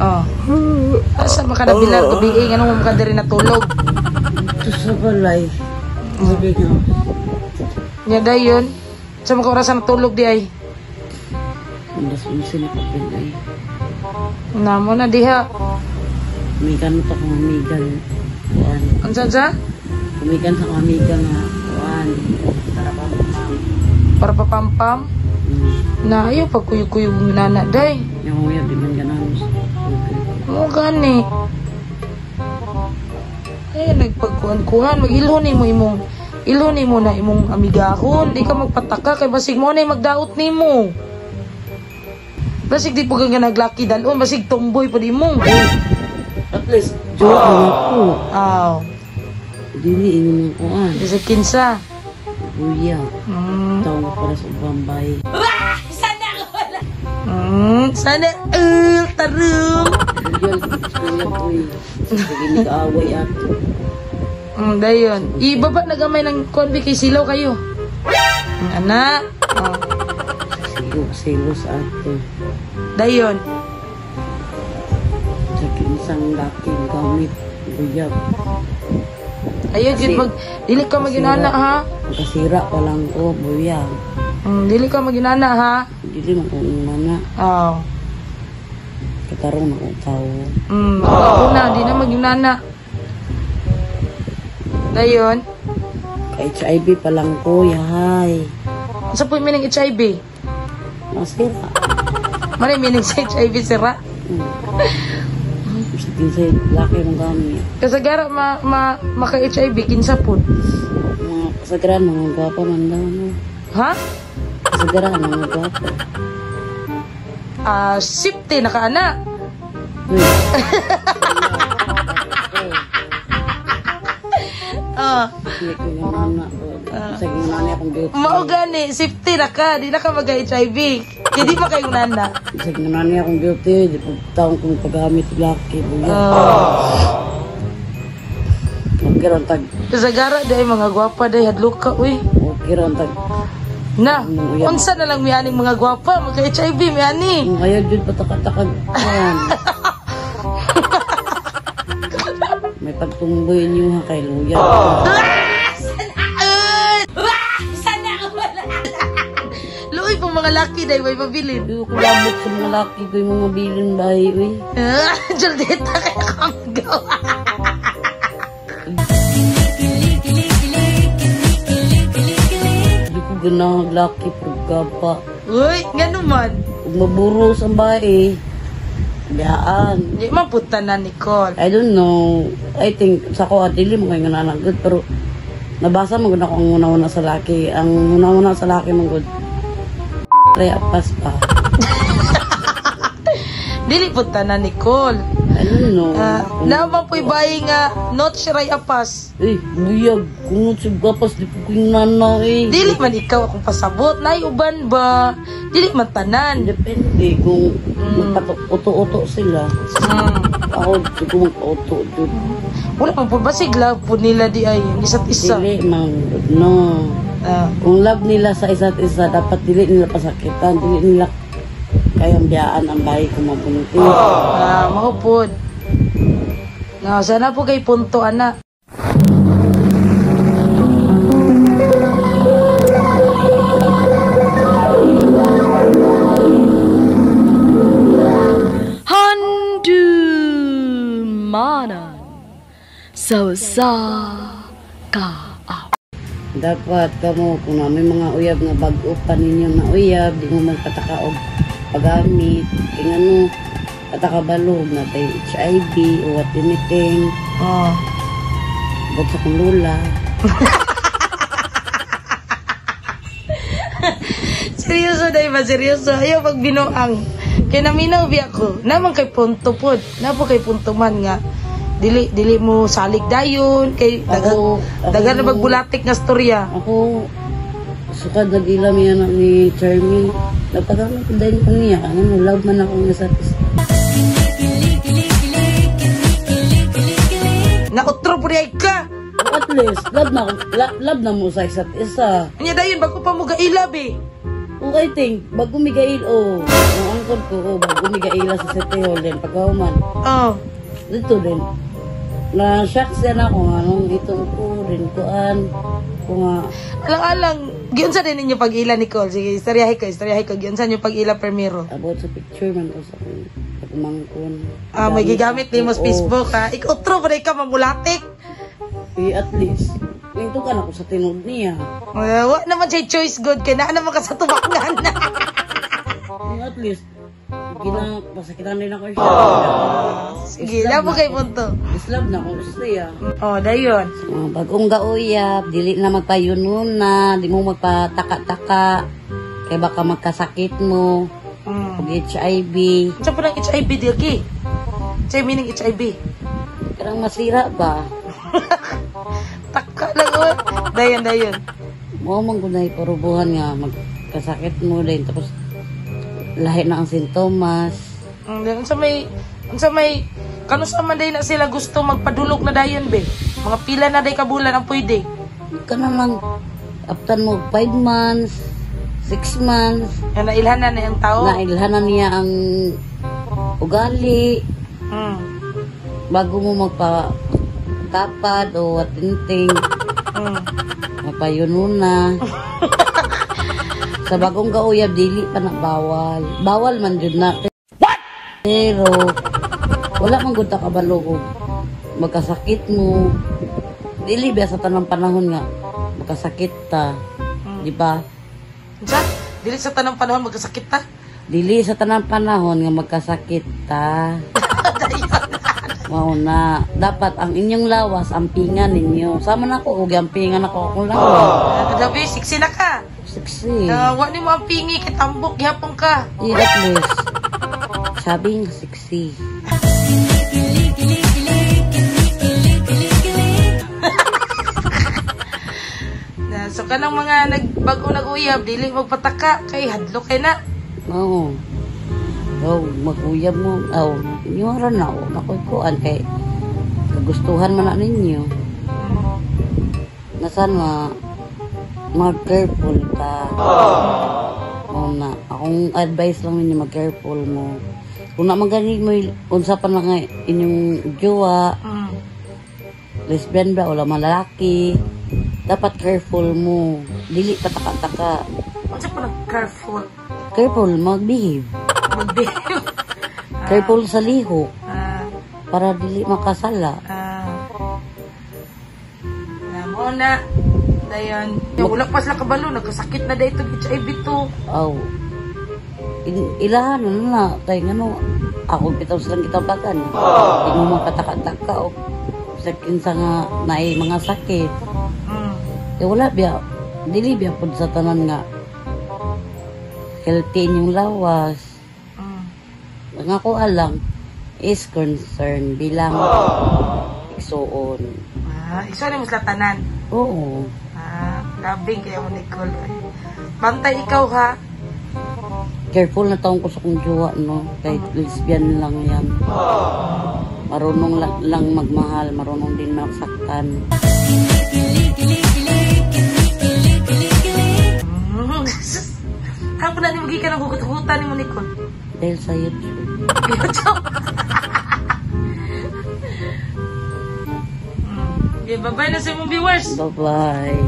Oh. Asa man ka nabilar gabi eh, ngano mo ka diri natulog? Ito sa balay. Sabi nga, Nya dayon. Sa mga oras na natulog di ay? Alas 11 na kapin ay. Namo na diha. Kumikan to kong amigan. Kuan. Unsa sa? Kumikan sa kong amiga nga. Kuan. Para pa. Para papampam. Na ayo pagkuyog-kuyog nana day. Yung uyab, di man ganon. Okay. Mo gani. Ay nagpagkuhan-kuhan mag-ilhon nimo imong ilhon nimo na imong amigahon, di ka magpataka kay basig mo na magdaot nimo. Basig di po ka naglaki dalon, basig tomboy pa di mo. At least, jowa mo ako. Aw, Dili, ingon ng kuan. di sa kinsa. Kuya. Taong para sa ubang bay. Sana tarong. Kuya, kuya, uy. Sige, nag-away ato. Dayon. Ibaba na gamay ng kuan kay silaw kayo. Ana. Oh, Sige, selos ato. dayon. Sa kinsang laking gamit. Buyag. Ayun, jud mag dili ka maginana ha. Magkasira pa lang ko, buyag. Dili ka maginana ha. Dili man kung mana. Aw. Katarong na kong tao. Una, di na maginana. Dayon. Ka-HIV pa lang ko, yahay. Sa po meaning HIV? Masira. Mali meaning sa HIV sira. Sa kinsay laki mong gamit. Kasagara ma, ma maka HIV kinsa pud. Mga kasagaran, mga gwapa man daw, no? Ha? Kasagaran, mga gwapa. Ah, safety na ka ana. Uy, Ah, hindi ko yung nana ko. Sa yung nana akong beauty. mao gani safety na ka, di na ka mag HIV. Kaya di pa kayong nana. Sa yung nana akong beauty, di po taong kong paggamit laki. Buyag. Ah, Okay ron tag, kasagara day mga gwapa day hadlok ka uy. okay ron tag. Na, unsa na lang mianing mga gwapa, magka HIV miani. Kung kayo dyan patakatakag. Ayan. May pagtumboy niyo ha kay Luya. Luoy po mga laki day may mabilin. Hindi ko labot sa mga laki ko yung mga bilin bahay, uy. Ah, Jaldeta kaya kang gawa. Hindi ko ganahag laki pero gapa. Uy, ngano man. Ug maburos ang bahay, biyaan. Di man puta na Nicole. I don't know. I think sa ko dili mo kay nga good pero nabasa mo gud ako ang una-una sa laki. Ang una-una sa laki mo gud. Try apas pa. Dili puta na Nicole. I don't know. Naman po'y bayi nga not siray apas. Eh, buyag. Kung sa gapas, di po ko yung nana eh. Dili man ikaw akong pasabot. Nay uban ba? Dili man tanan. Depende kung magpatuto-uto sila. Ako, di ko magpa-uto. Dude. Wala man po basig love po nila di ay ang isa't isa. Dili man, no. Kung love nila sa isa't isa, dapat dili nila pasakitan. Dili nila kayang biyaan ang bahay kung mabuntis. Mao pod. Na sana po kay punto ana. Handumanan sa sa ka. Dapat kamo, kung na may mga uyab nga bag-o pa ninyo na uyab, di mo magpataka og paggamit. Kaya ano, patakabalog na tayo HIV o what anything. Oh. Bot sa kong lula. Seryoso dai ba seryoso? Ayaw pag binuang. Kay naminaw biya ko. Naman kay punto pod. Napo kay punto man nga dili dili mo salig dayon kay Ako, ako, dagan na magbulatik nga storya. Ako, sukad nag-ilam yan ni Charmy. Nagpagamit ko dahil ko niya. Ano, love man ako nga sa isa. Nautro po ay ka. At least, love na, love na mo sa isa't isa. Anya dayon bago pa mo gailab eh. Kung I think, bago migail, oh. Ang Nagsugod ko, oh, bago mi gaila sa City Hall din pagkahuman. Oh. Dito din. Na-shock siya na ako nga nung itong ko rin kuan ko nga. Alang-alang, giunsa din ninyo pag-ila, Nicole? Sige, istoryahe ko, istoryahe ko. Giunsa niyo pag-ila primero? About sa picture man ko sa akong pagmangkon. Ah, may gigamit ni mo sa Oo. Facebook, ha? Ikutro pa rin ka, mamulatik. Eh, at least, ito ka na ko sa tinud niya. Wa naman siya choice good kay naa naman ka sa tubangan. Eh, at least, gina, pasakitan din ako siya. Sige, labo kay punto. Islab na ko siya. Oh, dayon. Mga bagong gauyab, dili na magpayunon na, di mo magpataka-taka, kay baka magkasakit mo, og HIV. Unsa po ng HIV dilki? Sa meaning HIV? Karang masira ba? Taka lang oh. Dayon, dayon. Mao man gud nay parubuhan nga magkasakit mo din tapos lahi na ang sintomas. Then, unsa may kanusa man day na sila gusto magpadulog na dayon be. Mga pila na day kabulan ang pwede. Ka na lang after mo 5 months, 6 months, Nga nailhanan na yung tao. Nailhanan niya ang ugali bago mo magpa tapad o atinting, mapayuno na. Sa bagong gauyab dili pa na bawal. Bawal man jud na. Pero wala man gud ta kabalo og magkasakit mo. Dili ba sa tanang panahon nga magkasakit ta, di ba? Unsa? Dili sa tanang panahon magkasakit ta. Dili sa tanang panahon nga magkasakit ta. Mao na. Dapat ang inyong lawas, ampingan ninyo. Sama na ako, og ampingan ako akong lawas. Grabe, sexy na ka. Sexy. Wa nimo ang pingi kay tambok gihapon ka. Eh, at least, sabi nga sexy. Na, so kanang mga nagbago nag-uyab dili magpataka kay hadlok kay na. Oo. Oh, mag-uyab mo. Oh, inyo ra na ako. Nakoy kuan kay kagustuhan man na ninyo. Nasan ma mag-careful ka. Oo na. Akong advice lang ninyo, mag-careful mo. Kung na magani mo, unsa pa na nga inyong jowa, lesbian ba o lalaki, dapat careful mo. Dili pa taka-taka. Unsa pa nag careful? Careful, mag-behave. Mag-behave. Careful sa lihok para dili makasala. Na mo na. Dayon. Wala pa sila kabalo, nagkasakit na dahito HIV to. Aw. Ilahan na na kay ngano ako bitaw silang gitabagan. Di mo makataka-taka o sa kinsa nga naay mga sakit. Eh wala biya, dili biya pud sa tanan nga healthy inyong lawas. Ang ako alang is concern bilang igsuon. Ah, iso ni mo sila tanan. Oo. Ah, labing kaya mo Nicole. Bantay ikaw ha. Careful na taong ko sa kong jowa, no? Kahit lesbian lang yan. Marunong lang magmahal, marunong din masaktan. Hapon na ni magikan ang hugot-hugutan ni mo Nicole. Dahil sa YouTube. YouTube. Okay, bye-bye na sa imong viewers. Bye-bye.